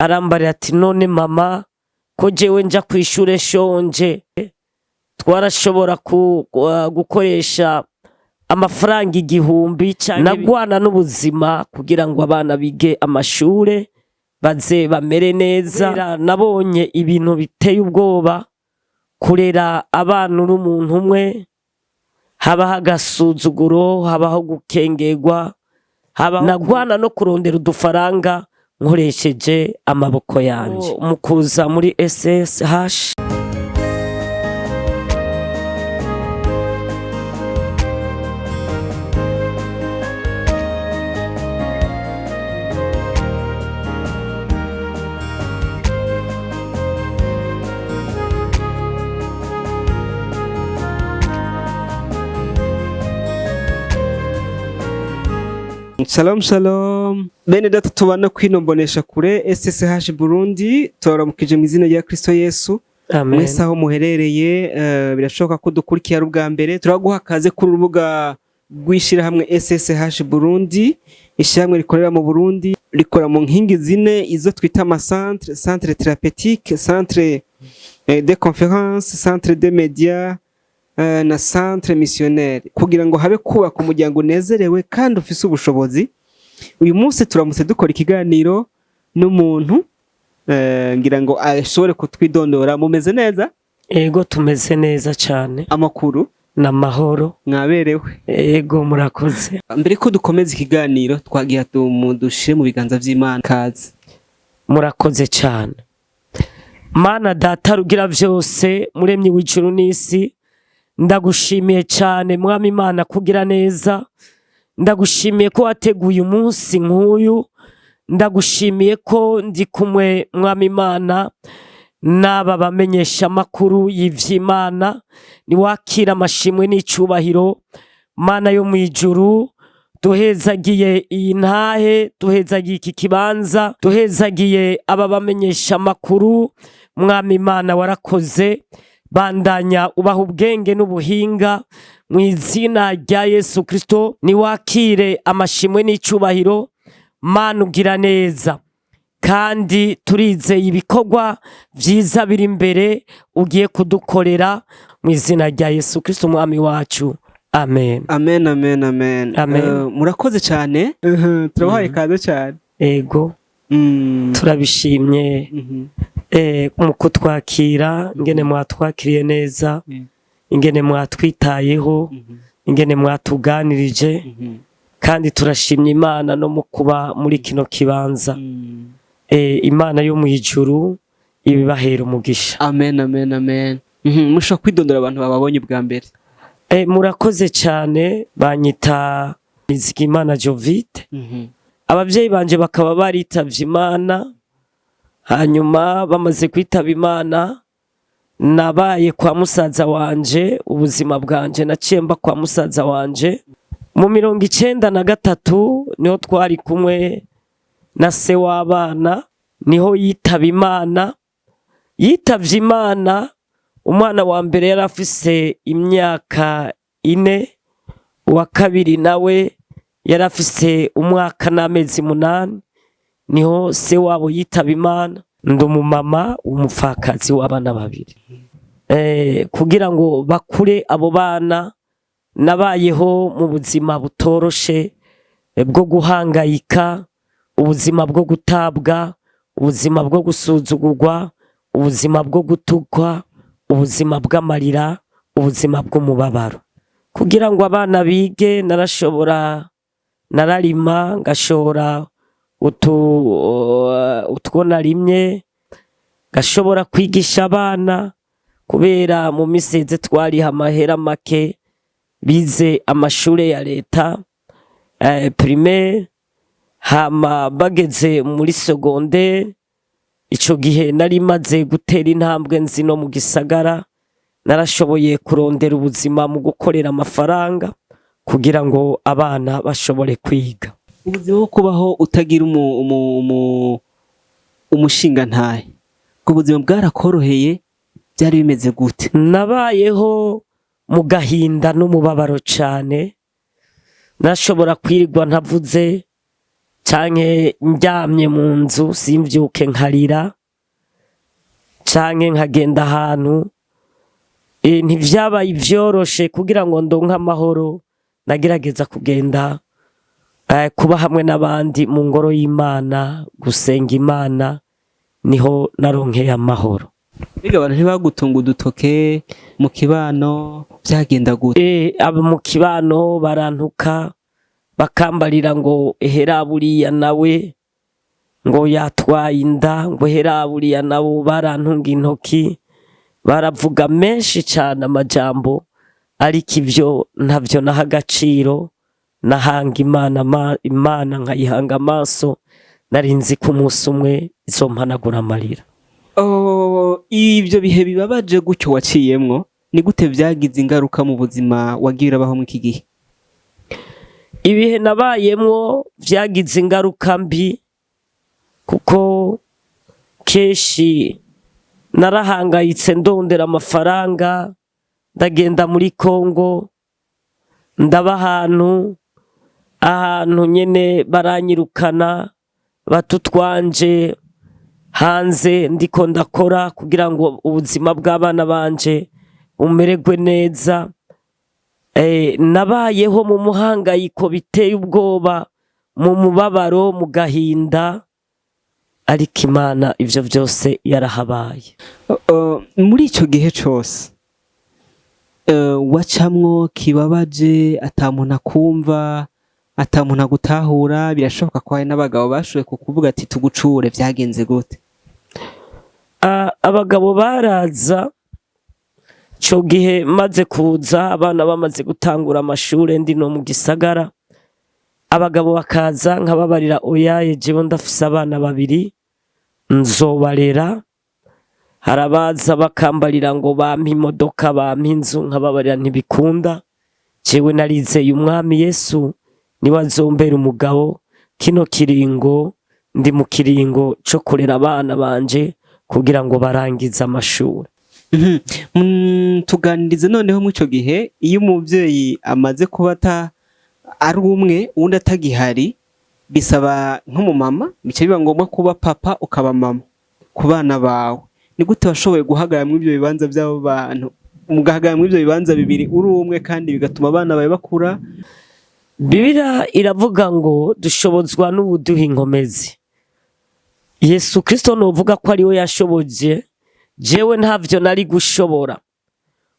Arambarira ati: "None mama, ko jewe nja kw'ishure nshonje?" Twarashobora gukoresha amafaranga 1000 canke nagwana n'ubuzima kugira ngo abana bige amashure, baze bamere neza. Nabonye ibintu biteye ubwoba kurera abana uri umuntu umwe. Habaho agasuzuguro, habaho gukengerwa, habaho nagwana no kurondera udufaranga nkoresheje amaboko yanje. Mu kuza muri SSH. Shalom shalom, bene data tubana kwino mbonesha kure SSH Burundi, turaramukije mu izina rya Kristo Yesu. Amen. Mwese aho muherereye, birashoboka ko dukurikira ari ubwa mbere, turaguha kaze kuri urubuga rw'ishirahamwe SSH Burundi, ishirahamwe rikorera mu Burundi, rikora mu nkingi zine, izo twita ama centre: centre thérapeutique, centre de conférence, centre de médias na centre missionnaire, kugira ngo habe kubaka umuryango unezerewe kandi ufise ubushobozi. Uyu munsi turamutse dukora ikiganiro n'umuntu, ngira ngo ashobore kutwidondora. Mumeze neza? Ego, tumeze neza cane. Amakuru? N'amahoro. Mwaberewe? Ego, murakoze. Mbere ko dukomeza ikiganiro, twagiye dushire mu biganza vy'Imana. Kaze. Murakoze cane. Mana Data rugira vyose, muremyi w'ijuru n'isi, ndagushimiye cane, Mwami Imana, kugira neza. Ndagushimiye ko wateguye umunsi nk'uyu. Ndagushimiye ko ndi kumwe, Mwami Imana, n'aba bamenyesha amakuru y'ivy'Imana. Niwakira amashimwe n'icubahiro, Mana yo mw'ijuru. Duhezagiye iyi ntahe, duhezagiye iki kibanza, duhezagiye aba bamenyesha amakuru. Mwami Imana, warakoze. Bandanya ubaha ubwenge n'ubuhinga mu izina rya Yesu Kristo. Niwakire amashimwe n'icubahiro, Mana ugira neza, kandi turizeye ibikorwa vyiza biri imbere ugiye kudukorera mu izina rya Yesu Kristo Umwami wacu, amen. Amen, amen, amen. Amen. Murakoze cyane, turabahaye kaze cyane. Ego. Turabishimye mu kutwakira, ingene mwatwakiriye neza, ingene mwatwitayeho, ingene mwatuganirije, kandi turashimye Imana no mu kuba muri kino kibanza. Imana yo mu ijuru ibibahera umugisha. Amen, amen, amen. Mushobora kwidondora abantu bababonye ubwa mbere? Murakoze cyane. Banyita Nizigimana Jovite. Abavyeyi banje bakaba baritavye Imana. Hanyuma bamaze kwitaba Imana, nabaye kwa musaza wanje. Ubuzima bwanje naciye mba kwa musaza wanje. Mu 93 niho twari kumwe na se w'abana, niho yitaba Imana. Yitavye Imana, umwana wa mbere yari afise imyaka 4, uwa kabiri nawe yari afise umwaka n'amezi 8, niho se wabo yitaba Imana. Ndi umumama w'umupfakazi w'abana babiri. Kugira ngo bakure abo bana, nabayeho mu buzima butoroshe, bwo guhangayika, ubuzima bwo gutabwa, ubuzima bwo gusuzugurwa, ubuzima bwo gutukwa, ubuzima bw'amarira, ubuzima bw'umubabaro. Kugira ngo abana bige, narashobora, nararima, ngashora utwo narimye, ngashobora kwigisha abana, kubera mu misi iheze twariha amahera make. Bize amashure ya leta, primaire, hama bageze muri secondaire, ico gihe nari maze gutera intambwe nzi no mu gisagara, narashoboye kurondera ubuzima mu gukorera amafaranga kugira ngo abana bashobore kwiga. Ubuzima bwo kubaho utagira umushingantahe, ubwo buzima bwarakoroheye? Byari bimeze gute? Nabayeho mu gahinda n'umubabaro cane. Nashobora kwirirwa ntavuze. Canke ndyamye mu nzu simvyuke nkarira, canke nkagenda ahantu. Ntivyabaye ivyoroshe kugira ngo ndonke amahoro. Nagerageza kugenda kuba hamwe n'abandi mu ngoro y'Imana, gusenga Imana, niho naronkeye amahoro. Mbega abantu ntibagutunga udutoke mu kibano? Vyagenda gute? Abo mu kibano barantuka, bakambarira ngo ehera buriya nawe ngo yatwaye inda, ngo ehera buriya nabo. Barantunga intoki, baravuga menshi cane amajambo, ariko ivyo ntavyo naha agaciro. Nahanga Imana, Imana nkayihanga amaso. Nari nzi ko umunsi umwe izompanagura amarira. Oh, ivyo bihe bibabaje gutyo waciyemwo, ni gute vyagize ingaruka mu buzima wagiye urabaho muri iki gihe? Ibihe nabayemwo vyagize ingaruka mbi, kuko kenshi narahangayitse ndondera amafaranga. Ndagenda muri Kongo, ndaba ahantu nyene baranyirukana, batutwanje hanze. Ndiko ndakora kugira ngo ubuzima bw'abana banje bumererwe neza. Nabayeho mu muhangayiko biteye ubwoba, mu mubabaro, mu gahinda, ariko Imana ivyo vyose yarahabaye. Muri ico gihe cose wacamwo kibabaje, ata muntu akumva, ata muntu agutahura, birashoboka ko hari n'abagabo bashoboye kukuvuga ati tugucure. Vyagenze gute? Abagabo baraza ico gihe maze kuza, abana bamaze gutangura amashure, ndi no mu gisagara. Abagabo bakaza, nkababarira: "Oyaye, jewe ndafise abana babiri, nzobarera." Harabaza bakambarira ngo bampe imodoka, bampe inzu, nkababarira ntibikunda. Jewe narizeye Umwami Yesu, niwe azombera umugabo. Kino kiringo ndi mu kiringo co kurera abana banje kugira ngo barangize amashuri. Tuganirize noneho muri ico gihe, iyo umuvyeyi amaze kuba ari umwe, uwundi atagihari, bisaba nk'umumama, bica biba ngombwa kuba papa ukaba mama ku bana bawe. Ni gute washoboye guhagarara muri ivyo bibanza vy'abo bantu, mugahagarara muri ivyo bibanza bibiri uri umwe, kandi bigatuma abana bawe bakura? Bibiliya iravuga ngo dushobozwa n'uwuduha inkomezi. Yesu Kristo novuga ko ariwe yashoboje. Jewe ntavyo nari gushobora,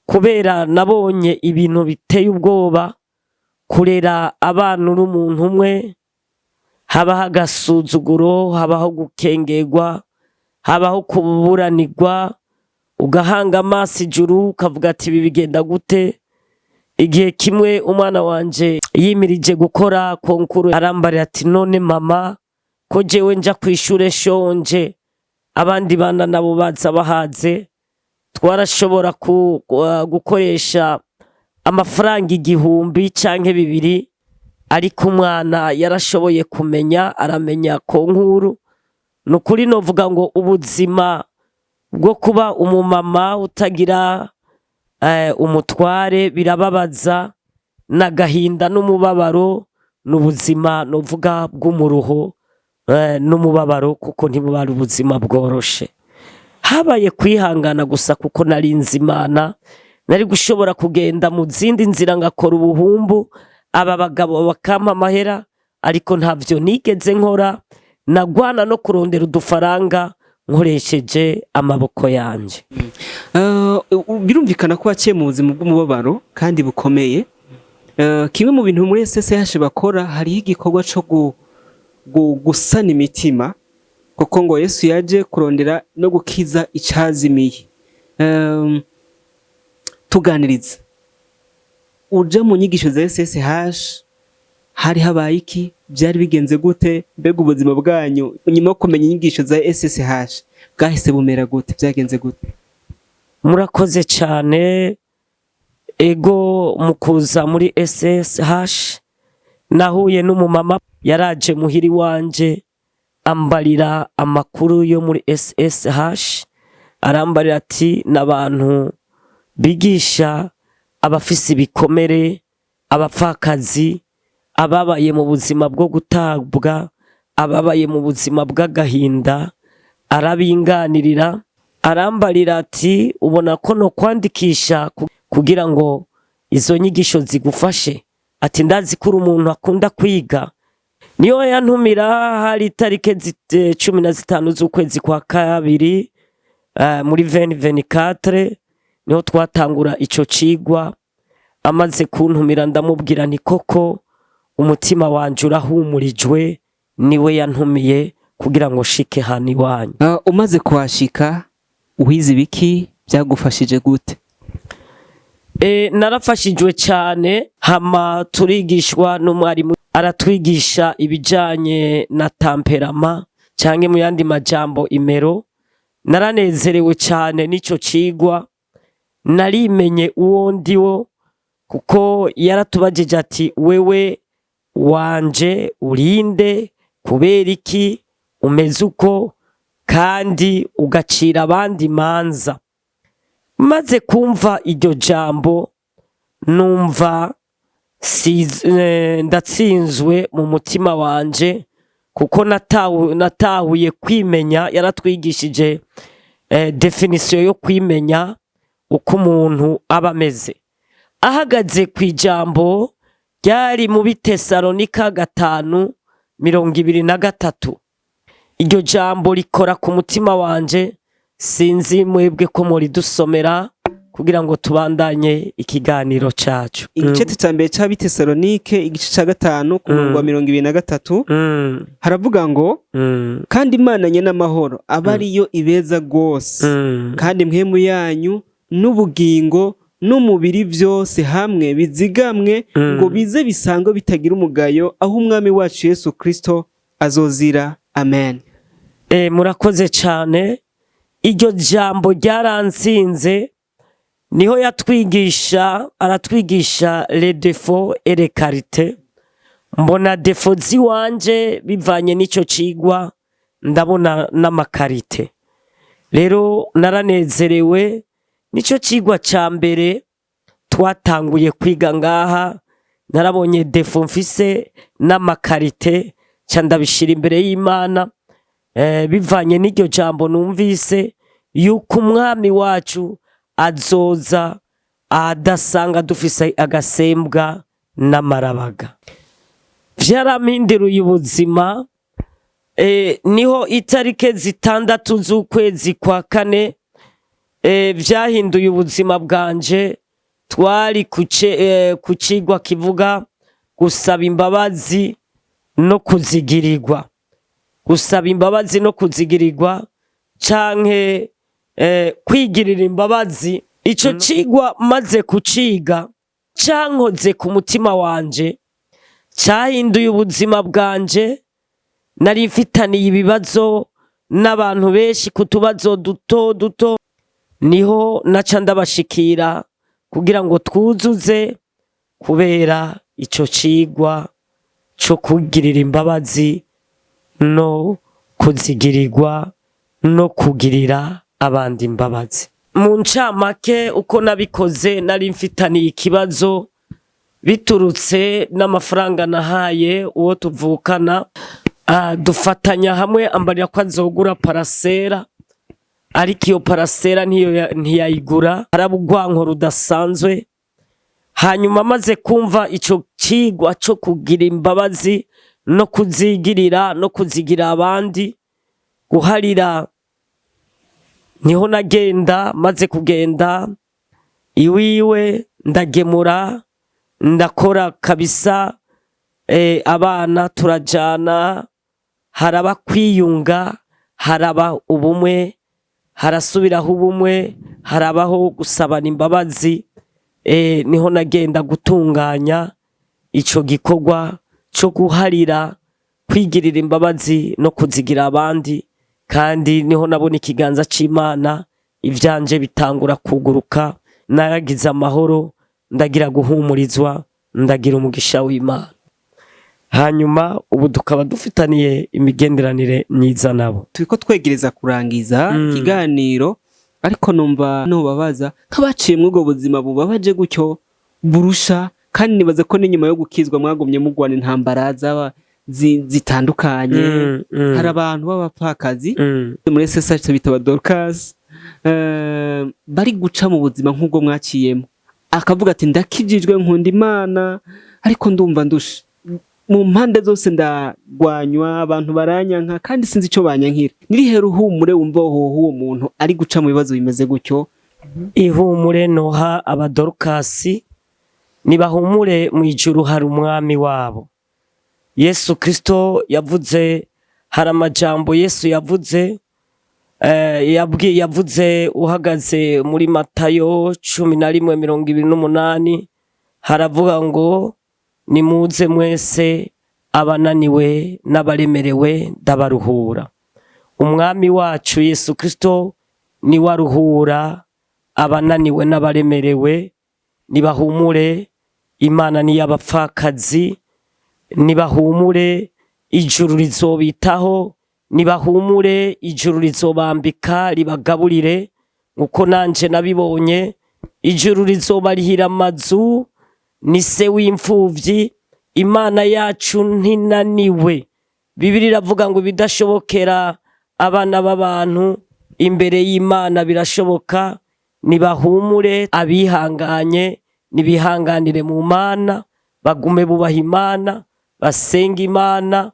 kubera nabonye ibintu biteye ubwoba. Kurera abana uri umuntu umwe, habaho agasuzuguro, habaho gukengerwa, habaho kuburanirwa, ugahanga amaso ijuru ukavuga ati ibi bigenda gute? Igihe kimwe umwana wanje yimirije gukora concours, arambarira ati: "None mama, ko jewe nja kw'ishure shonje, abandi bana nabo baza bahaze?" Twarashobora gukoresha amafaranga 1000 canke 2000, ariko umwana yarashoboye kumenya, aramenya concours. Ni ukuri novuga ngo ubuzima bwo kuba umumama utagira umutware birababaza, n'agahinda n'umubabaro. Ni ubuzima novuga bw'umuruho n'umubabaro, kuko ntibuba ari ubuzima bworoshe. Habaye kwihangana gusa, kuko nari nzi Imana. Nari gushobora kugenda mu zindi nzira, ngakora ubuhumbu, aba bagabo bakampa amahera, ariko ntavyo nigeze nkora. Nagwana no kurondera udufaranga nkoresheje amaboko yanje. Birumvikana ko waciye mu buzima bw'umubabaro kandi bukomeye. Kimwe mu bintu muri SSH bakora, hariho igikorwa co gusana imitima, kuko ngo Yesu yaje kurondera no gukiza icazimiye. Tuganiriza, uja mu nyigisho za SSH hari habaye iki? Byari bigenze gute? Mbega ubuzima bwanyu nyuma yo kumenya inyigisho za SSH bwahise bumera gute? Byagenze gute? Murakoze cyane. Ego, mu kuza muri SSH nahuye n'umumama yaraje muhiri wanje, ambarira amakuru yo muri SSH. Arambarira ati n'abantu bigisha abafise ibikomere, abapfakazi, ababaye mu buzima bwo gutabwa. ababaye mu buzima bw'agahinda, arabinganirira, arambarira ati: "Ubona ko no kwandikisha kugira ngo izo nyigisho zigufashe?" Ati: "Ndazi ko uri umuntu akunda kwiga." Niyo yantumira, hari itarike 15 z'ukwezi kwa kabiri muri 2024, niho twatangura ico cigwa. Amaze kuntumira, ndamubwira nti: "Koko umutima wanje urahumurijwe, niwe yantumiye kugira ngo shike hano iwanyu." Umaze kuhashika, uhize ibiki? Byagufashije gute? Narafashijwe cyane. Hama turigishwa n'umwarimu, aratwigisha ibijanye na tempérament, canke mu yandi majambo imero. Naranezerewe cyane n'ico cigwa, narimenye uwo ndiwo, kuko yaratubajije ati: "Wewe wanje urinde? Kubera iki umeze uko kandi ugacira abandi imanza?" Maze kumva iryo jambo, numva ndatsinzwe mu mutima wanje, kuko natahuye kwimenya. Yaratwigishije définition yo kwimenya, uko umuntu aba ameze, ahagaze ku ijambo ryari mu Bitesalonika 5:23. Iryo jambo rikora ku mutima wanje. Sinzi mwebwe ko muridusomera kugira ngo tubandanye ikiganiro cacu. Igice cya mbere c'Abitesalonike, igice ca gatanu, ku murongo wa 23, haravuga ngo: "Kandi Imana nyene amahoro aba ariyo ibeza rwose, kandi impwemu yanyu n'ubugingo n'umubiri vyose hamwe bizigamwe, ngo bize bisangwe bitagira umugayo aho Umwami wacu Yesu Kristo azozira. Amen." Murakoze cane. Iryo jambo ryaransinze. Niho yatwigisha, aratwigisha les défauts et les qualités. Mbona défauts ziwanje bivanye n'ico cigwa, ndabona n'ama qualités. Rero naranezerewe. Nico cigwa ca mbere twatanguye kwiga ngaha. Narabonye défauts mfise n'ama qualités, ca ndabishira imbere y'Imana, bivanye n'iryo jambo numvise yuko Umwami wacu azoza adasanga dufise agasembwa n'amarabaga. Vyarampinduruye ubuzima. Niho itarike 6 z'ukwezi kwa kane, vyahinduye ubuzima bwanje. Twari ku cigwa kivuga gusaba imbabazi no kuzigirirwa, gusaba imbabazi no kuzigirirwa, canke kwigirira imbabazi. Ico cigwa maze kuciga, cankoze ku mutima wanje, cahinduye ubuzima bwanje. Nari mfitaniye ibibazo n'abantu benshi ku tubazo duto duto, niho naca ndabashikira kugira ngo twuzuze, kubera ico cigwa co kugirira imbabazi no kuzigirirwa no kugirira abandi imbabazi. Mu ncamake, uko nabikoze, nari mfitaniye ikibazo biturutse n'amafaranga nahaye uwo tuvukana. Dufatanya hamwe, ambarira ko azogura parcelle, ariko iyo parcelle ntiyayigura, haraba urwanko rudasanzwe. Hanyuma amaze kumva ico cigwa co kugira imbabazi no kuzigirira no kuzigira abandi, guharira, niho nagenda. Maze kugenda iwiwe, ndagemura, ndakora kabisa, abana turajana, haraba kwiyunga, haraba ubumwe, harasubiraho ubumwe, harabaho gusabana imbabazi. Niho nagenda gutunganya ico gikorwa co guharira, kwigirira imbabazi no kuzigira abandi. Kandi niho nabona ikiganza c'Imana, ivyanje bitangura kuguruka. Naragize amahoro, ndagira guhumurizwa, ndagira umugisha w'Imana. Hanyuma ubu tukaba dufitaniye imigenderanire myiza nabo. Turiko twegereza kurangiza ikiganiro, ariko numva nobabaza nk'abaciye muri ubwo buzima bubabaje gutyo burusha, kandi nibaza ko n'inyuma yo gukizwa mwagumye mugwana intambara z'aba. zitandukanye. Hari abantu b'abapfakazi muri SSH bita ba Dorcas, bari guca mu buzima nk'ubwo mwaciyemo, akavuga ati: "Ndakijijwe, nkunda Imana, ariko ndumva ndusha mu mpande zose, ndagwanywa, abantu baranyanka kandi sinzi ico banyankira." Nirihe ruhumure wumva wohoha uwo muntu ari guca mu bibazo bimeze gutyo? Ihumure noha Abadorukasi, nibahumure, mu ijuru hari umwami wabo Yesu Kristo. Yavuze, hari amajambo Yesu yavuze, yavuze uhagaze muri Matayo 11:28, haravuga ngo: "Nimuze mwese abananiwe n'abaremerewe, ndabaruhura." Umwami wacu Yesu Kristo niwe aruhura abananiwe n'abaremerewe. Nibahumure, Imana ni y'abapfakazi. Nibahumure, ijuru rizobitaho. Nibahumure, ijuru rizobambika, ribagaburire, nkuko nanje nabibonye. Ijuru rizobarihira amazu, ni se w'imfuvyi. Imana yacu ntinaniwe. Bibiliya iravuga ngo ibidashobokera abana b'abantu imbere y'Imana birashoboka. Nibahumure, abihanganye nibihanganire mu Mana, bagume bubaha Imana, basenga Imana,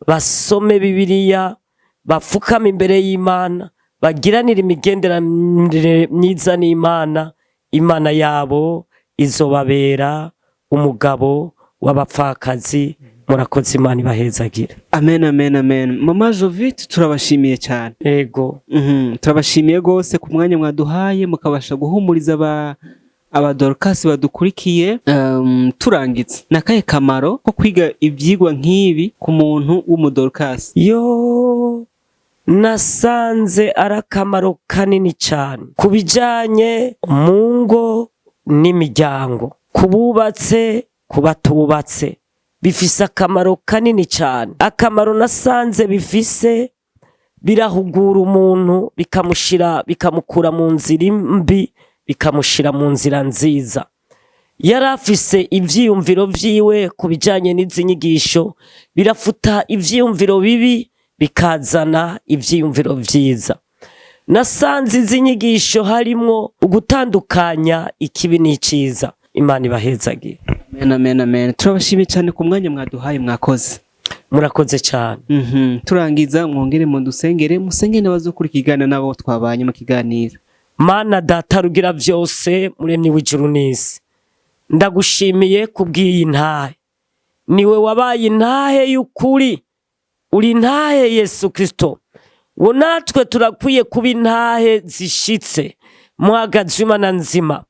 basome Bibiliya, bapfukame imbere y'Imana, bagiranire imigenderanire myiza n'Imana. Imana yabo izobabera umugabo w'abapfakazi. Murakoze, Imana ibahezagire. Amen, amen, amen. Mama Jovite, turabashimiye cyane. Ego. Turabashimiye rwose ku mwanya mwaduhaye, mukabasha guhumuriza Abadorukasi badukurikiye. Turangiza, ni akahe kamaro ko kwiga ibyigwa nk'ibi ku muntu w'umudorukasi? Yo, nasanze ari akamaro kanini cyane ku bijyanye mu ngo n'imiryango, ku bubatse, ku batubatse, bifise akamaro kanini cyane. Akamaro nasanze bifise, birahugura umuntu, bikamushira, bikamukura mu nzira mbi, bikamushira mu nzira nziza. Yari afise ivyiyumviro vyiwe ku bijanye n'izi nyigisho, birafuta ivyiyumviro bibi, bikazana ivyiyumviro vyiza. Nasanze izi nyigisho harimwo ugutandukanya ikibi n'iciza. Imana ibahezagire. Amen, amen, amen. Turabashimiye cyane ku mwanya mwaduhaye, mwakoze. Murakoze cyane. Turangiza, mwongere mudusengere, musengere n'abazokura ikiganiro n'abo twabanye mu kiganiro. Mana Data rugira vyose, muremyi w'ijuru n'isi, ndagushimiye kubw'iyi ntahe. Niwe wabaye intahe y'ukuri, uri intahe Yesu Kristo. Wo natwe turakwiye kuba intahe zishitse. Muhagaze Imana nzima,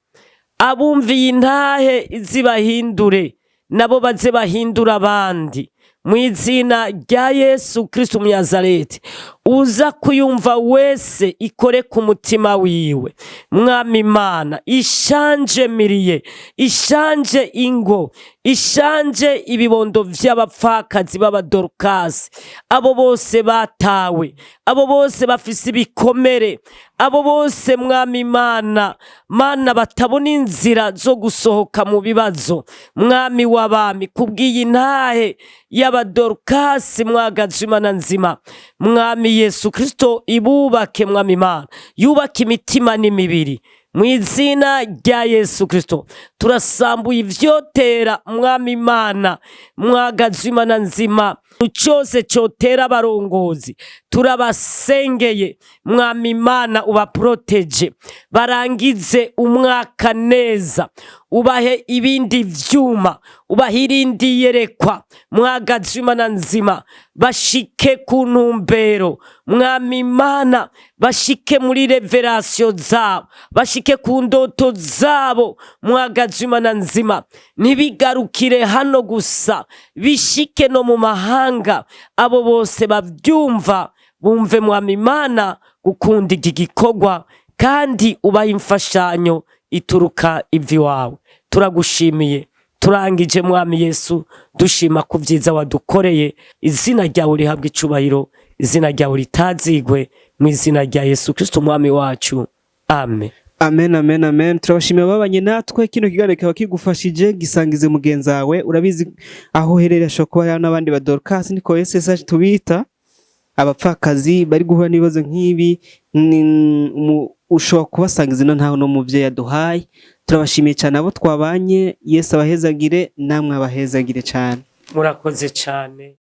abumviye intahe zibahindure, nabo baze bahindura abandi, mu izina rya Yesu Kristo Umunyazareti. Uza kuyumva wese ikore ku mutima wiwe. Mwami Imana, ishanje miriye, ishanje ingo, ishanje ibibondo vy'abapfakazi b'Abadorukasi, abo bose batawe, abo bose bafise ibikomere, abo bose, Mwami Imana, Mana, batabona inzira zo gusohoka mu bibazo. Mwami w'abami, kubw'iyi ntahe y'Abadorukasi, mwagaze Imana nzima, Mwami Yesu Kristo, ibubake. Mwami Imana, yubake imitima n'imibiri mu izina rya Yesu Kristo. Turasambuye ivyotera, Mwami Imana, mwagaze Imana nzima, cyose cyotera abarongozi. Turabasengeye, Mwami Imana, ubaproteje, barangize umwaka neza, ubahe ibindi vyuma, ubahe irindi yerekwa. Mwagaze Imana nzima, bashike ku ntumbero. Mwami Imana, bashike muri révélation zabo, bashike ku ndoto zabo. Mwagaze Imana nzima, ntibigarukire hano gusa, bishike no mu mahanga, abo bose bavyumva bumve. Mwami Imana, gukunda iki gikorwa, kandi ubahe imfashanyo ituruka ivi wawe. Turagushimiye. Turangije, Mwami Yesu, dushima ku byiza wadukoreye. Izina ryawe rihabwa icubahiro, izina ryawe ritazigwe, mu izina rya Yesu Kristo Umwami wacu, amen. Amen, amen, amen. Turabashimiye babanye natwe. Kino kiganiro kikaba kigufashije, gisangize mugenzi wawe. Urabizi, aho uherereye ashobora kuba hariho n'abandi ba Dorcas, niko SSH tubita, abapfakazi bari guhura n'ibibazo nk'ibi. Ushobora kubasangiza ino ntaho no muvyeyi yaduhaye. Turabashimiye cyane abo twabanye. Yesu abahezagire, namwe abahezagire cyane. Murakoze cyane.